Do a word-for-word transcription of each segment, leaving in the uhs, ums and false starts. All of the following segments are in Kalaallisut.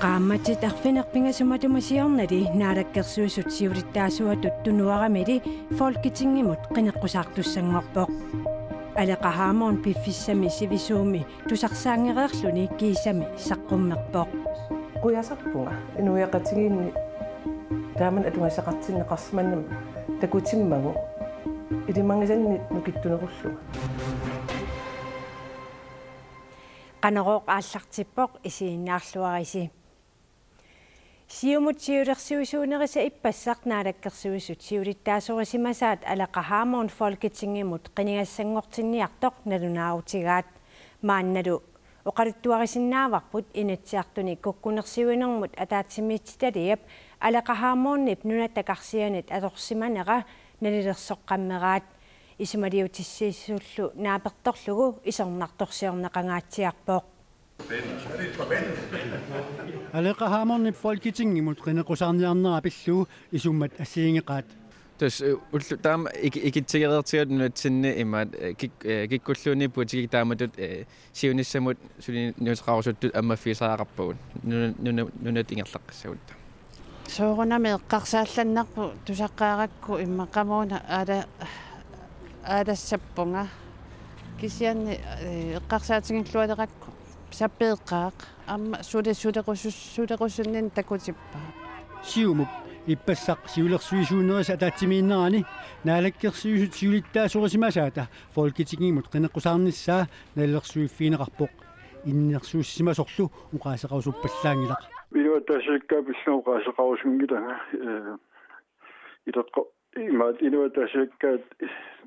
Qaammatit arfineq-pingasut matuma siornali Naalakkersuisut siulittaasuatut tunuaramili Folketingimut qineqqusaartussanngorpoq. Aleqa Hammond piffissami sivisuumi tusarsaanngereerluni kiisami saqqummerpoq. Qujasarpunga inuiaqatigiinni taamani atugassaqartinneqarsimannut takutimmagu ilimagisannik nukittunerullunga. Qanorooq aallartippoq, isiginnaarluarisi. Siumut siulersuisuunerisa ippassaq Naalakkersuisut siulittaasorisimasaat Aleqa Hammond Folketingimut qinigassanngortinniartoq nalunaarutigaat. Maannalu oqaluttuarisinnaavavut Inatsisartuni kukkunersiuinermut ataatsimiititaliap Aleqa Hammondip nunat takarsianit atorsimanera nalilersoqqammeraat. Isumaliutissiisullu naapertorlugu isornartorsiorneqangaatsiarpoq. Aleqa Hammondip Folketingimut qineqqusaarniarnera pillugu isummat assigiinngeqaat. Tassa, eh, ullut taama iki-, ikitsigereertigalugu nunatsinni imaat, eh, kik-, eh, kikkulluunniit politikkikkut taamatut, eh, siunissamut suliniuteqarusuttut ammaffigisariaqarpagut. Nuna-, nuna-, nunat ingerlaqqissagutta. Soorunami eqqarsaallannarpoq tusaqqaarakku immaqa qamuuna aala-, aalassappunga. Kisianni, eh, eqqarsaatigillualerakku sapeeqqaaq aamma suli-, sulerusus-, sulerusunninni takutippaat. Siumup ippassaq siulersuisuunerisa ataatsimiinnerani Naalakkersuisut siulittaasorisimasaata Folketingimut qineqqusaarnissaa nalilersuiffigineqarpoq. Innersuussimasorlu oqaaseqarusuppallaanngilaq. Inuit ataasiakkaat pillugu oqaaseqarusunngilanga, eh, ileqqo-, imaat inuit ataasiakkaat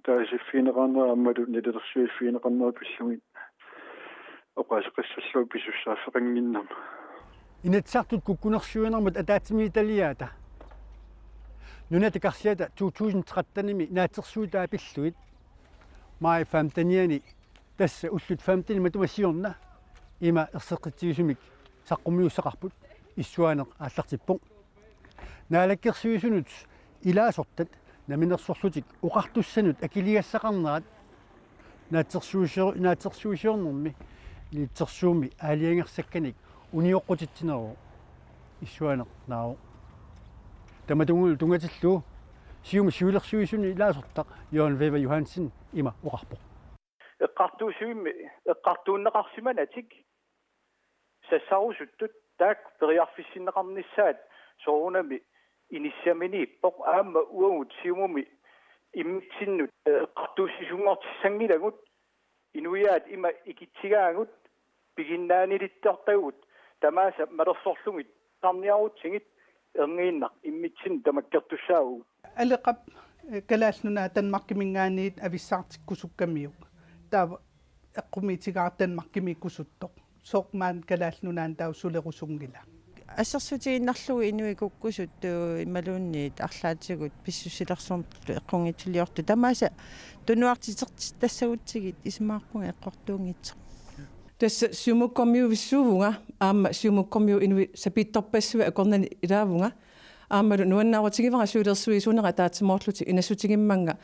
taasiffigineqarnera aammalu nalilersuiffigineqarnera pillugit oqaaseqassallugu pisussaaffeqannginnama. Inatsisartut kukkunersiuinermut ataatsimiititaliaata nunat takarsiata to tusind trettenimi naatsorsuutaa pillugit maj femtenianni, tassa ullut femtenit matuma siorna, ima erseqqitsigisumik saqqummiussaqarput, issuaaneq aallartippoq. Naalakkersuisunut ilaasortat namminersorlutik oqartussanut akiligassaqarnerat naatsorsuisio-, naatsorsuisiornermi ilitsersuummi aalajangersakkanik unioqqutitsineruvoq, issuaaneq naavoq. Tamatumunnga tunngatillugu Siumup siulersuisunut ilaasortaq Jørgen Wæver Johansen ima oqarpoq. Eqqartuussivimmi eqqartuunneqarsimanatik sassarusuttut taakku periarfissinneqarnissaat soorunami inissaminiippoq, aamma uagut Siumumi immitsinnut, eh, eqqartuussisunngortissanngilagut, inuiaat ima ikitsigaagut, piginnaanilittortagut tamaasa malersorlugit tusarniarutsigit erniinnaq immitsinnut tamakkertussaavugut. Aleqap, eh, Kalaallit Nunaat Danmarkiminngaanniit avissaartikkusukkamiuk. Taava eqqumiitigaara Danmarkimiikkusuttoq. Sooq maani Kalaallit Nunaanni taava sulerusunngila? Assersuutigiinnarlugu inuit kukkusut, eh, imaluunniit arlaatigut pissusilersortut eqqunngitsuliortut tamaasa tunuartitertitassagutsigit isumaqarpunga eqqortuunngitsoq. Tassa Siumukkormiuvissuuvunga, aamma Siumukkormiut inuit sapiitsorpassuit akornanni ilaavunga, aammalu nuannaarutigivara siulersuisuunera ataatsimoorlutik inassutigimmanga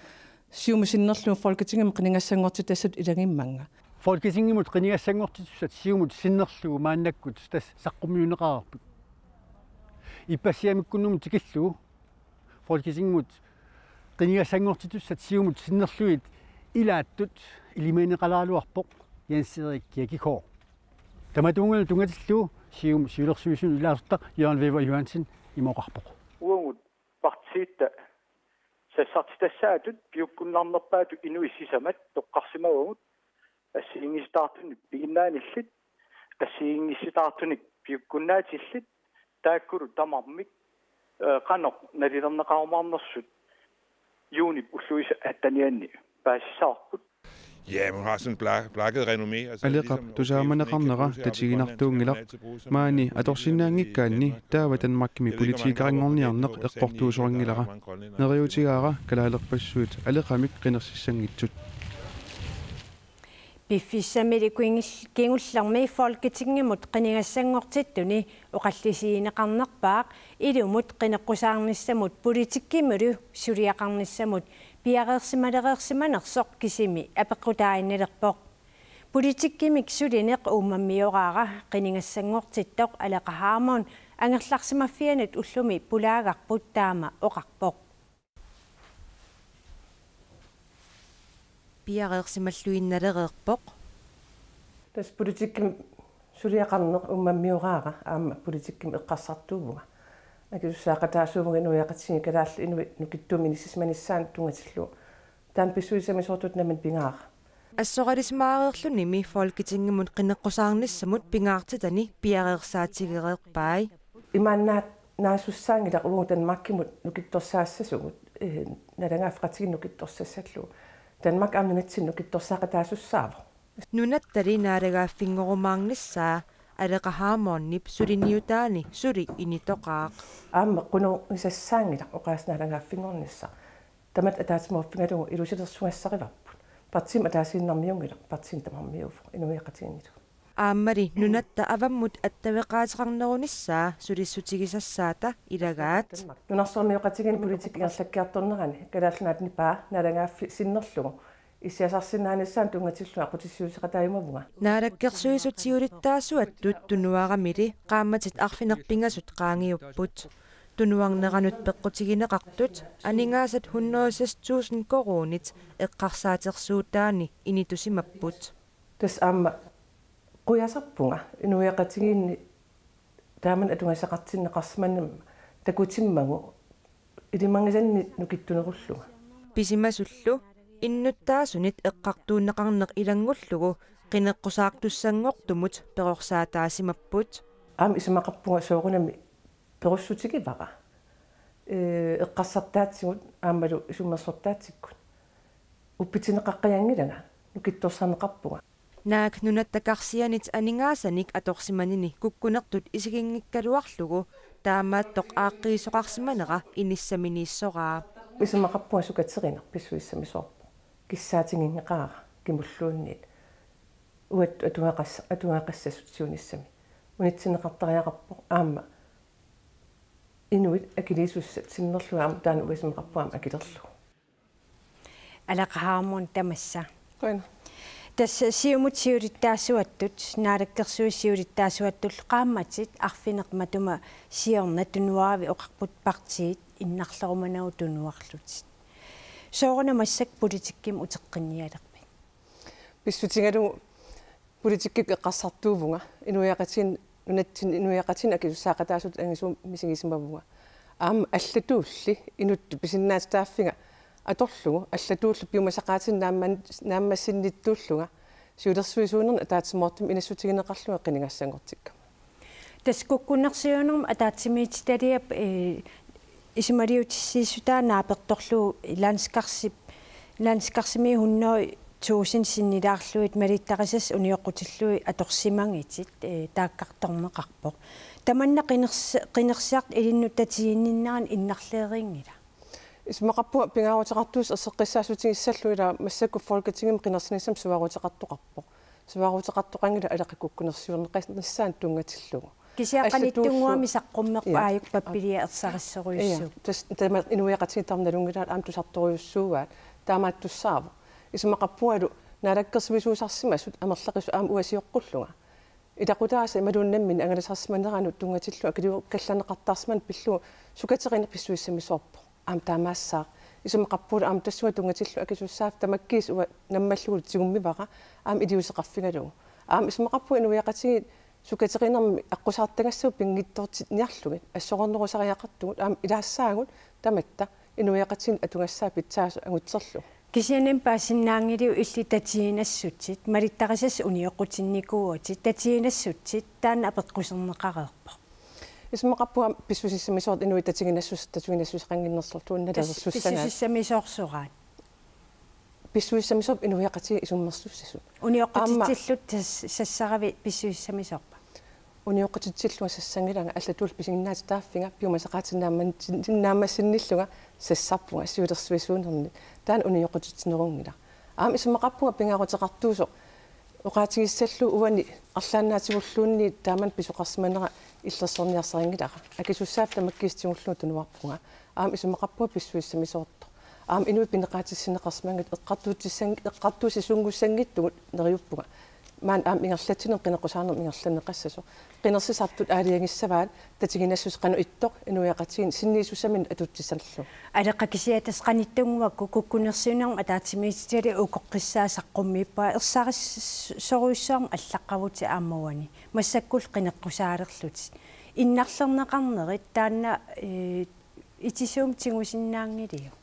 Siumut sinnerlugu Folketingimut qinigassanngortitassatut ilagimmanga. Folketingimut qinigassanngortitussat Siumut sinnerlugu maannakkut tassa saqqummiunneqareerput. Ippassiamikkunnumut tikillugu Folketingimut qinigassanngortitussat Siumut sinnerlugit ilaattut ilimagineqalaaraluarpoq Jens Erik Kirkegaard. Tamatumunnga tunngatillugu Siumup siulersuisunut ilaasortaq Jørgen Wæver Johansen ima oqarpoq. Uagut partiitta sassartitassaatut piukkunnarnerpaatut inuit sisamat toqqarsimavagut assigiinngisitaartunik piginnaanillit, assigiinngisitaartunik piukkunnaatillit, taakkulu tamarmik, eh, qanoq nalilerneqarumaarnersut juunip ulluisa attenianni paasissavarput. Ja, men hun har sådan en bla-, blakket renommé. Altså, Aleqap ligesom, okay, hun ikke kan tusaamanaqarnera bruge sit arbejde i Grønland, så kan hun tatiginartuunngilaq. Altid bruge sig på Maani atorsinnaanngikkaanni taava Danmarkimi politikerinngorniarneq eqqortuusorinngilaq. Neriuutigaara kalaalerpassuit Aleqamik qinersissanngitsut. Piffissami kingul-, kingullermi Folketingimut qinigassanngortittuni oqallisigineqarnerpaaq ilumut qineqqusaarnissamut politikkimilu suliaqarnissamut Piareersimalereersimanersoq kisimi apeqqutaaginnalerpoq. Politikkimik sulineq uummammioraara qinigassanngortittoq Aleqa Hammond angerlarsimaffianut ullumi pulaagarput taama oqarpoq. Piareersimalluinnalereerpoq. Tassa politikkimik suliaqarneq uummammioraara aamma politikkimik eqqarsartuuvunga. Akisussaaqataasuuvunga inuiaqatigiit kalaallit inuit nukittuumik inissisimanissaannut tunngatillugu. Taanna pissusissamisoortutut nammineq pingaarpoq. Assoralisimaareerlunimi Folketingimut qineqqusaarnissamut pingaartitani piareersaatigereerpai. Imaannaat naasussaanngilaq uagut Danmarkimut nukittorsaassasugut, eh, naalagaaffeqatigiit nukittorsassallugu. Danmark aamma nunatsinni nukittorsaaqataasussaavoq. Nunattali naalagaaffinngorumaarnissaa Aleqa Hammondip suliniutaani suli initoqaaq. Aamma qunugisassaanngilaq oqaaseq naalagaaffinngornissaq. Tamatta ataatsimoorfigalugu ilusilersugassarivarput. Partiimut ataasiinnarmiunngilaq, partiinut tamarmiuuvoq inuiaqatigiinnilu. Aammali nunatta avammut attaveqaateqarnerunissaa sulissutigisassaata ilagaat. Nunarsuarmioqatigiinni politikki ingerlakkiartornerani Kalaallit Nunaat nipaa naalagaaffik sinnerlugu issiasarsinnaanissaanut tunngatillugu aqqutissiuuteqataajumavunga. Naalakkersuisut siulittaasuattut tunuaramili qaammatit arfineq-pingasut qaangiupput. Tunuarneranut peqqutigineqartut aningaasat hundrede og seks tusind koruunit eqqarsaatersuutaanni initusimapput. Tassa aamma qujasarpunga inuiaqatigiinni taamani atugassaqartinneqarsimanermut takutimmagu ilimagisannik nukittunerullunga. Pisimasullu innuttaasunit eqqartuunneqarneq ilanngullugu qineqqusaartussanngortumut perorsaataasimapput. Aamma isumaqarpunga soorunami perussutigivara. Ee, eqqarsartaatsigut aammalu isummersortaatsikkut. Uppitinneqaqqajanngilanga, nukittorsarneqarpunga. Naak nunatta karsianit aningaasanik atorsimanini kukkunertut isiginngikkaluarlugu taamaattoq aaqqiisoqarsimanera inissaminiissoraa. Isumaqarpunga sukaterineq pissusissamisoorpoq. Kissaatiginngeqaara kimulluunniit. Uattut atugaqas-, atugaqassasut siunissami. Unitsinneqartariaqarpoq aamma inuit akiliisussat sinnerlugit aamma taanna uanga isumaqarpunga aamma akilerlugu. Aleqa Hammond tamassa. Qujan. Tassa Siumut siulittaasuattut, Naalakkersuisut siulittaasuattut qaammatit arfineq-matuma siorna tunuaravit oqarput partiit innarlerumanagu tunuarlutit. Sooruna massakkut politikkimut uteqqinnialerpit? Pissutigalugu politikkikkut eqqarsartuuvunga, inuiaqatigiinni, nunatsinni inuiaqatigiinni akisussaaqataasutut angisuumik misigisimavunga. Aamma allatuulli inuttut pisinnaatitaaffiga atorlugu, allatuullu piumasaqaatinik naamman-, naammassinnittuullunga, siulersuisuunerni ataatsimoortumik inassutigineqarlunga qinigassanngortikkama. Tassa kukkunersiuinermut ataatsimiititaliap, eh, isumaliutissiissutaa naapertorlugu landskarsi-, landskarsiami hundrede tusind sinnilaarlugit malittarisassat unioqqutillugit atorsimagitit, eh, taakkartorneqarpoq. Tamanna qiners-, qinersiartut ilinnut tatiginninnerani innarleeriinngila? Isumaqarpunga pingaaruteqartuusoq erseqqissaassutigissallugu, ila massakkut Folketingimi qinersinissamut suaaruteqartoqarpoq. Suaaruteqartoqanngilaq Aleqa kukkunersiorneqarnissaanut tunngatillugu. Kisianni allatuullu qanittunnguamik saqqummerpoq. Ja. Aajuku pappilia ersarissorujussuuvoq. Ja. Tassa tamanna inuiaqatigiit tamarmik nalunngilaat aamma tusartorujussuuaat. Taamaattussaavoq. Isumaqarpungalu naalakkersuisuusarsimasut amerlaqisut aamma uanga sioqqullunga. Ilaqutaasa imaluunniit nammineq angalasarsimaneranut tunngatillugu akiliukkallarneqartarsimaneq pillugu sukaterineq pissusissamisoorpoq. Aamma taamaassaaq. Isumaqarpunga aamma tassunga tunngatillugu akisussaaffik tamakkiisumik uanga nammallugu tigummivara aamma iliuuseqarfigalugu. Aamma isumaqarpunga inuiaqatigiit sukaterinermik aqqusaartagassagut pinngitsoortinniarlugit assorornerusariaqartugut aamma ilaassaagut tamatta inuiaqatigiinni atugassaat pitsaasut angutserlugu. Kisianni paasinnaanngiliuk illit tatiginassutit, malittarisassat unioqqutinnikuuatit, tatiginassutit, taanna apeqquserneqareerpoq. Isumaqarpunga pissusissamisoortut inuit tatiginassuseq, tatiginassuseqannginnersorluunniit. Tassa nalersissagaat. Pissusissamisoorsugaat. Pissusissamisoorput inuiaqatigiit isummersussasut. Unioqqutitsillutit aamma sas-, sassaravit pissusissamisoorpa? Unioqqutitsillunga sassanngilanga, allatuullu pisinnaatitaaffiga piumasaqaatinik naamman-, naammassinnillunga sassarpunga siulersuisuunerni. Taanna unioqqutitsinerunngilaq. Aamma isumaqarpunga pingaaruteqartuusoq oqaatigissallugu uani arlaannaatigulluunniit taamani pisoqarsimanera illersorniarsarinngilara. Akisussaaffik tamakkiisumik tigullugu tunuarpunga. Aamma isumaqarpunga pissusissamisoortoq. Aamma inuit pineqaatissinneqarsimanngitsut eqqartuutissanng-, eqqartuussisuunngussanngitsugut neriuppunga. Maani aamma ingerlatsinermi qineqqusaarnermi ingerlanneqassasoq. Qinersisartut aalajangissavaat tatiginassuseq qanoq ittoq inuiaqatigiinni sinniisussaminnut atutsisarlugu. Aleqa, kisianni tassa qanittunnguakku kukkunersiuinermut ataatsimiititaliaq ukoqqissaaq saqqummiippunga, ersarissorujussuarmik allaqqavutit aamma uani. Massakkullu qineqqusaalerlutit. Innarlerneqarnerit taanna, ee, itisuumik tigusinnaanngiliuk?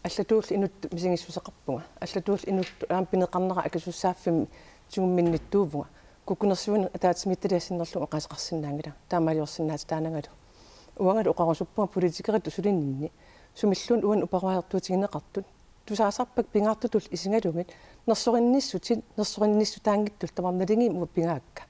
Allatuulli inuttut misigissuseqarpunga. Allatuulli inuttut aamma pineqarnera akisussaaffimmi tigumminnittuuvunga. Kukkunersiuineq ataatsimiititaliaq sinnerlugu oqaaseqarsinnaanngilanga. Taamaaliorsinnaatitaanangalu. Uangalu oqarusuppunga politikeritut sulininni. Sumilluunniit uani uparuartuutigineqartut. Tusaasarpakka pingaartutulli isigalugit. Nersorinnissutit, nersorinnissutaanngitsullu tamarmik naligiimmik uanga pigaakka.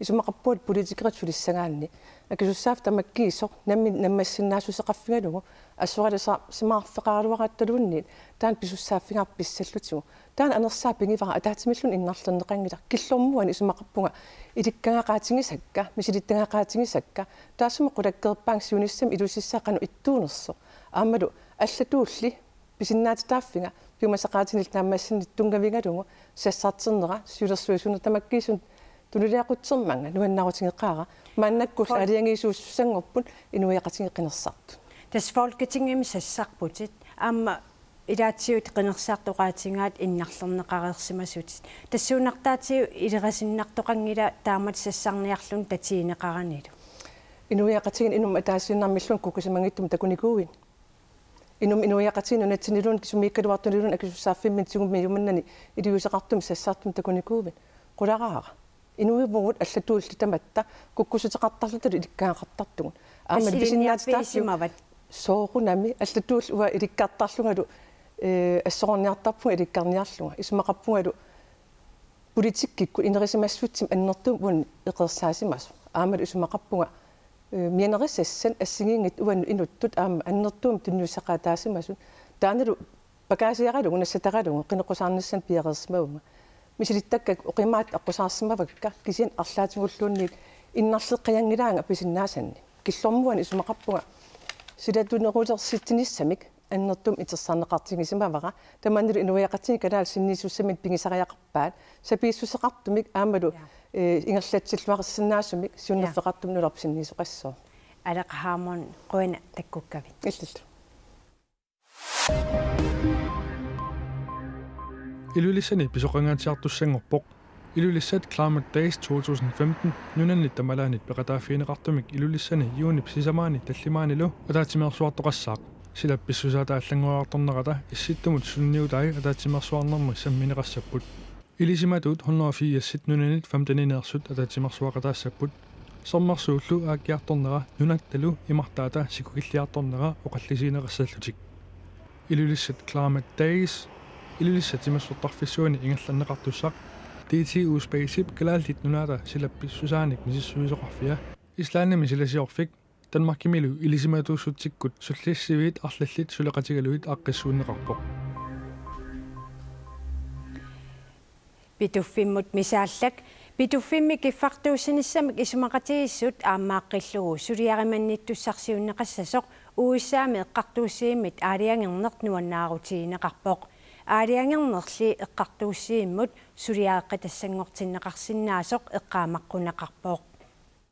Isumaqarpunga politikeritut sulissagaanni akisussaaffik tamakkiisoq nammineq naammassinnaassuseqarfigalugu assoralisarsimaarfeqaraluarattaluunniit taanna pisussaaffigaarput pissallutigu. Taanna anersaaq pigivara, ataatsimilluunniit innarlerneqanngilaq. Killormut uani isumaqarpunga ilikkagaqaatigisakka, misilittagaqaatigisakka. Taassuma qulakkeerpaanga siunissami ilulissaa qanoq ittuunersoq. Aammalu allatuulli pisinnaatitaaffiga piumasaqaatinillu naammassineq tunngavigalugu sassarternera siulersuisuuneq tamakkiisumik tunuliaqutsermanga nuannaarutigeqaara. Maannakkullu Fol- aalajangiisuussanngorput inuiaqatigiit qinersisartut. Tassa Folketingimi sassarputit. Aamma ilaatigut qinersisartut oqaatigaat innarlerneqareersimasutit. Tassuunartaatigut ilerisinnartoqanngilaq taamatut sassarniarluni tatigineqaranilu. Inuiaqatigiinni inummut ataasiinnarmilluunniit kukkisimanngitsumik takunikuuiuk? Inummut inuiaqatigiinni nunatsinniluunniit kisimiikkaluartuniluunniit akisussaaffimmini tigummiumaannani iliuuseqartumik sassartumik takunikuuiuk? Qularaara. Inuuvugut allatuulli tamatta kukkussuteqartarlutalu ilikkagaqartartugut. Aamma pisinnaatitaaffiup soorunami allatuulli uanga ilikkartarlungalu, ee, assororniartarpunga ilikkarniarlunga. Isumaqarpungalu politikkikkut inerisimassutsimik annertuumik uannut eqeersaasimasoq. Aammalu isumaqarpunga, ee, mianerisassanik assigiinngitsut uannut inuttut aamma annertuumik tunniussaqaataasimasut. Taannalu pakaasiaralugu nassataralugu qineqqusaarnissanik piareersimavunga. Misilittakkat oqimaatut aqqusaarsimavakka kisianni arlaatigulluunniit innarleqqajanngilaanga pisinnaasannik. Killormut uani isumaqarpunga silatunerulersitsinissamik annertuumik itersaarneqartigisimavara. Tamannalu inuiaqatigiit kalaallit sinniisussaminnik pigisariaqarpaat. Sapiissuseqartumik aammalu, ja, ee, ingerlatsilluarsinnaasumik siunnerfeqartumik, ja, nulerput sinniisoqassaaq. Aleqa Hammond, qujanaq takkukkavit. Illillu. Ilulissani pisoqangaatsiartussanngorpoq. Ilulissat Climate Days to tusind femten nunanit tamalaanit peqataaffigineqartumik Ilulissani juunip sisamaani tallimaanilu ataatsimeersuartoqassaaq. Silap pissusaata allanngoriartornerata Issittumut sunniutai ataatsimeersuarnermi sammineqassapput. Ilisimatuut hundrede og firsit nunanit femtenineersut ataatsimeersuaqataassapput. Sermersuullu aakkiartornera nunattalu imartaata sikukilliartornera oqallisigineqassallutik. Ilulissat Climate Days, Ilulissat simassortarfissuani ingerlanneqartussaq, D T U Spacep Kalaallit Nunaata silap pissusaanik misissuisoqarfia, Islandimi silasiorfik, Danmarkimilu ilisimatuussutsikkut sullissiviit arlallit suleqatigalugit aaqqissuunneqarpoq. Pituffimmut misaallak. Pituffimmik kiffartuussinissamik isumaqatigiissut aammaaqqillugu suliarimannittussarsiunneqassasoq U S A-mi eqqartuussivimmit aalajangerneq nuannaarutigineqarpoq. Aalajangernerli eqqartuussivimmut suliareqqitassanngortinneqarsinnaasoq eqqaamaqquneqarpoq.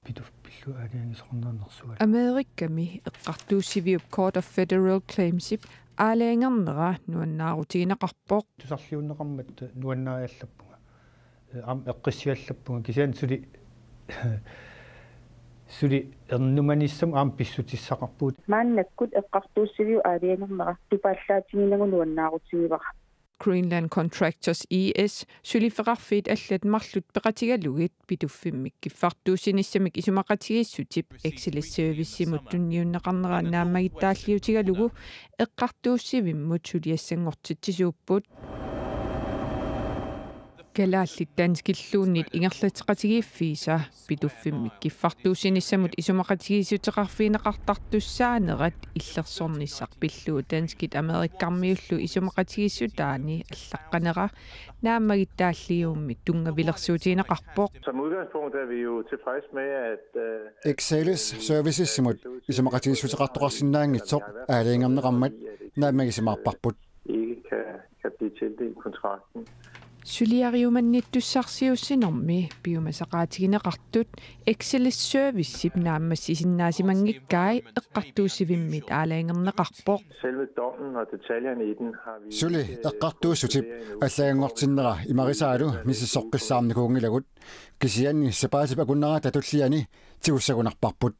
Pituffillu aalajangiisoqarnera nersuaq. Amerikami eqqartuussiviup Court of Federal Claimsip aalajangernera nuannaarutigineqarpoq. Tusarliunneqarmat nuannariallappunga. Ee, aamma eqqissiallappunga. Kisianni suli, suli ernumanissamut aamma pissutissaqarpugut. Maannakkut eqqartuussiviup aalajangernera tupaallaatiginnagu nuannaarutigivara. Greenland Contractors A/S suliffeqarfiit allat marluk peqatigalugit Pituffimmik kiffartuussinissamik isumaqatigiissutip Exelis Servicemut tunniunneqarnera naammagittaalliutigalugu eqqartuussivimmut suliassanngortitsisuupput. Kalaallit danskilluunniit ingerlatseqatigiiffiisa Pituffimmik kiffartuussinissamut isumaqatigiissuteqarfigineqartartussaanerat illersornissaq pillugu danskit amerikkarmiullu isumaqatigiissutaanni allaqqanera naammagittaalliummik tunngavilersuutigineqarpoq. Som udgangspunkt er vi jo tilfreds med, at, øh, Excellis servicesimut isumaqatigiissuteqartoqarsinnaanngitsoq aalajangerneqarmat naammagisimaarparput. Ikke kan, kan blive tildelt kontrakten. Suliariumannittussarsiuussinermi piumasaqaatigineqartut Excellis servicip naammassisinnaasimanngikkai eqqartuussivimmit aalajangerneqarpoq. Selve dommen og detaljerne i den har vi Suli ikke, øh, eqqartuussutip kunnet vurdere endnu. Allaganngortinnera imarisaalu misissoqqissaarnikuunngilagut, kisianni sapaatip akunneraata tulliani tigussagunarparput.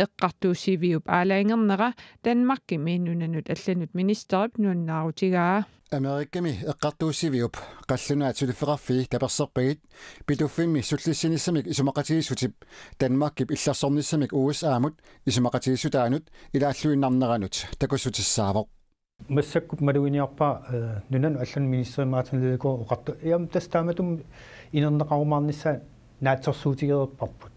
Eqqartuussiviup aalajangernera Danmarkimi nunanut allanut ministerip nuannaarutigaa. Amerikami eqqartuussiviup qallunaat suliffeqarfii taperserpagit Pituffimmi sullissinissamik isumaqatigiissutip Danmarkip illersornissamik U S A-mut isumaqatigiissutaanut ilaalluinnarneranut takussutissaavoq. Massakkut maluginiarpara, øh, nunanut allanut ministeri Martin Lidegaard oqartoq. Jamen, tassa taamatut inerneqarumaarnissaa naatsorsuutigereerparput.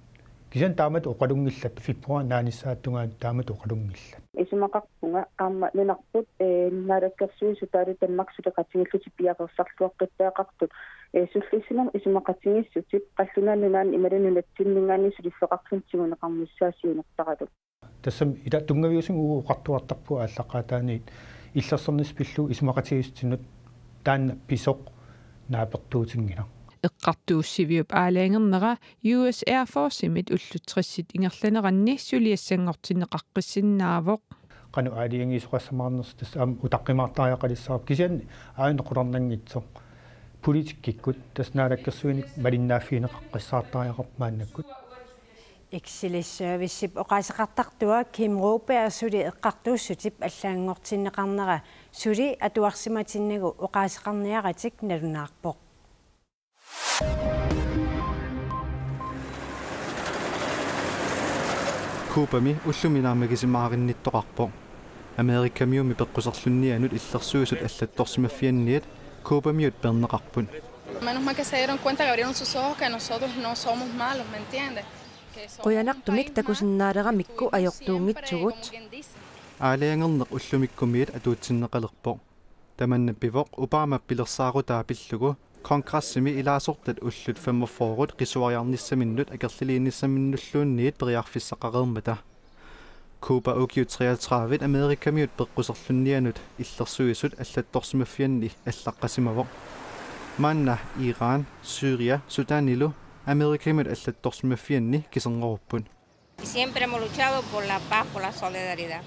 Kisianni taamatut oqalunngillat, februar naanissaata tungaanut taamatut oqalunngillat. Isumaqarpunga aamma nunarput, øh, naalakkersuisut taavalu Danmark suleqatigiillutik piareersarluaqqittariaqartut, øh, sullissinermi isumaqatigiissutip qallunaat nunaanni imaluunniit nunatsinninngaanniit suliffeqarfinnut tiguneqarnissaa siunertaralugu. Tassami ila tunngaviusumik uagut oqartuartarpugut aallaqqaataaniit illersornissaq pillugu isumaqatigiissutinut taanna pisoq naapertuutinngilaq. Eqqartuussiviup aalajangernera U S Air Forcemit ullut tressit ingerlaneranni suliassanngortinneqaqqissinnaavoq. Qanoq aalajangiisoqassamaarnersoq tassa aamma utaqqimaartariaqalissavarput, kisianni aajuna qularnanngitsoq politikkikkut tassa naalakkersuinik malinnaaffigineqaqqissaartariaqarpoq maannakkut. Excellis servicip oqaaseqartartua Kim Roberg suli eqqartuussutip allaganngortinneqarnera suli atuarsimatinnagu oqaaseqarniaratik nalunaarpoq. Cubami ullumi naammagisimaaginnittoqarpoq. Amerikamiummi peqquserlunnianut illersuisut allattorsimaffianniit Cubamiut peerneqarput. Menos mal que se dieron cuenta que abrieron sus ojos que nosotros no somos malos, ¿me entiendes? Que somos un Qujanartumik país más takusinnaalermata ajortuunngitsugut. Aalajangerneq ullumikkumiit atuutsinneqalerpoq. Tamanna pivoq Obamap pilersaarutaa pillugu kongressimi ilaasortat ullut femogfyrre qisuariarnissaminnut akerliliinissaminnulluunniit periarfissaqareermata. Cuba ukiut treogtredive Amerikamiut peqquserlunnianut illersuisut allattorsimaffianni allaqqasimavoq. Maanna Iran, Syria, Sudanilu Amerikamiut allattorsimaffianni kiserngorupput. Siempre hemos luchado por la paz, por la solidaridad.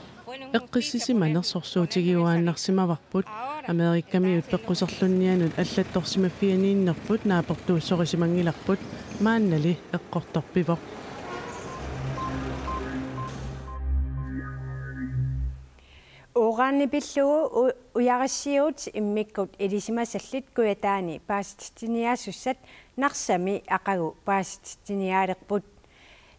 Eqqissisimaneq sorsuutigiuaannarsimavarput. Amerikamiut peqquserlunnianut allattorsimaffianiinnerput naapertuussorisimanngilarput, maannali eqqortorpivoq. Uranip pillugu u-, ujarissiuut immikkut ilisimasallit Kujataani paasititsiniaasussat Narsami aqagu paasititsiniaalerput.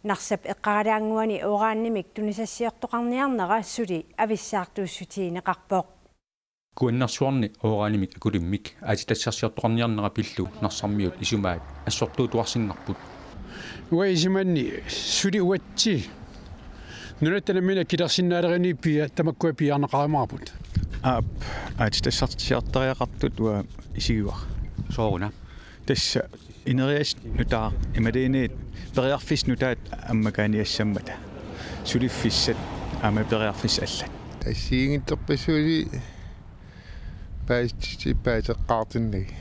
Narsap eqqaralaannguani uranimik tunisassiortoqarniarnera suli avissaartuussutigineqarpoq. Kuannersuarni uranimik akulimmik aatsitassarsiortoqarniarnera pillugu Narsarmiut isumaat assortuutuarsinnarput. Uanga isumanni suli uatsi nunatta nammineq akilersinnaaleriniippiaq tamakkua piaarneqarumaarput. Aap, aatsitassarsiortariaqartut uanga isigivara. Sooruna? Tassa ineriartortitaq imaluunniit periarfissat nutaat ammakaaniassammata. Suliffissat aamma periarfissat allat. Assigiinngitsorpassuit paasitsi-, paaseqqaartinnagit.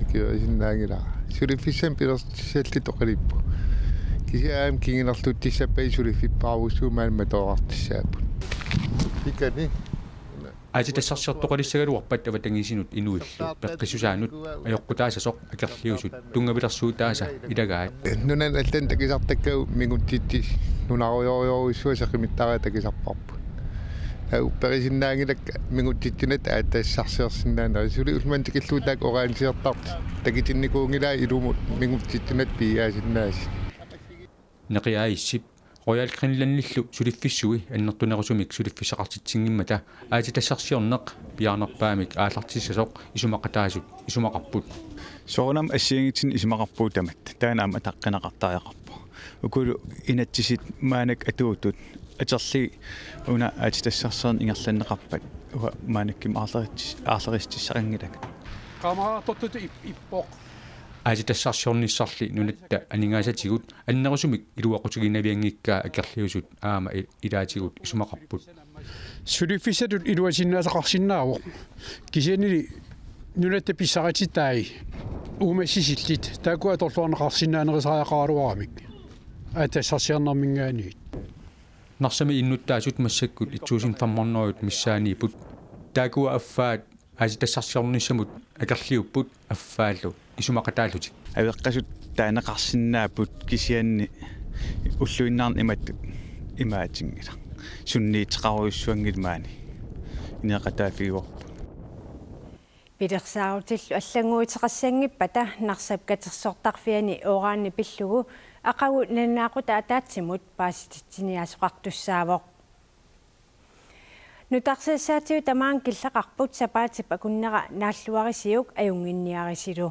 Ikiorisinnaanngilara. Suliffissamik pilersitsissallit oqalippoq. Kisianni aamma kingunerluutissappat suliffippaarujussuit maani matoorartussaapput. Pikani. Aatsitassarsiortoqalissagaluarpat avatangiisinut inuillu peqqissusaanut ajoqutaasasoq akerliusut tunngavilersuutaasa ilagaat. Nunanut allanut takusartakkagut mingutsitsisut nunarujorujorujussuaq seqimittaraat takusarparput. Taava upperisinnaanngilakka mingutsitsinatik aatsitassarsiorsinnaanerat, suli ullumimut tikillugu taakku uranisiortartut takutinnikuunngilaat ilumut mingutsitsinatik piiaasinnaasut. Neqiaissip Royal Greenlandillu suliffissui annertunerusumik suliffissaqartitsinngimmata aatsitassarsiorneq piaarnerpaamik aallartissasoq isumaqataasut isumaqarput. Soorunami assigiinngitsunik isumaqarpugut tamatta. Taanna aamma ataqqineqartariaqarpoq. Ukulu inatsisit maannakkut atuutut atorlugit una aatsitassarsiorneq ingerlanneqarpat uanga maannakkut aarleritsis-, aarlerissutissaqanngilanga. Qaamaqartortutut ip-, ippoq. Aatsitassarsiornissarli nunatta aningaasatigut annerusumik iluaqutigiinnavianngikkaa akerliusut aamma i-, ilaatigut isumaqarput. Suliffissatut iluasinnaasaqarsinnaavoq. Kisiannili nunatta pissarititai uumassusillit taakku atorluarneqarsinnaanerusariaqaraluaramik aatsitassarsiornerminngaanniit. Narsami innuttaasut massakkut et tusind fem hundrede missaanniipput. Taakkua affaat aatsitassarsiornissamut akerliupput affaallu isumaqataallutik. Aveqqasut taaneqarsinnaapput kisianni ulluinnarni imatut imaatsinngilaq. Sunniuteqarujussuanngilaq maani. Ineeqataaffigivarput. Pilersaarutillu allannguuteqassanngippata Narsap katersortarfiani uranip pillugu aqagu nalunaaqutaq ataatsimut paasititsiniaasoqartussaavoq. Nutaarsiassaatigut tamaanga killeqarput sapaatip akunnera naalluarisiuk ajunnginniarisilu.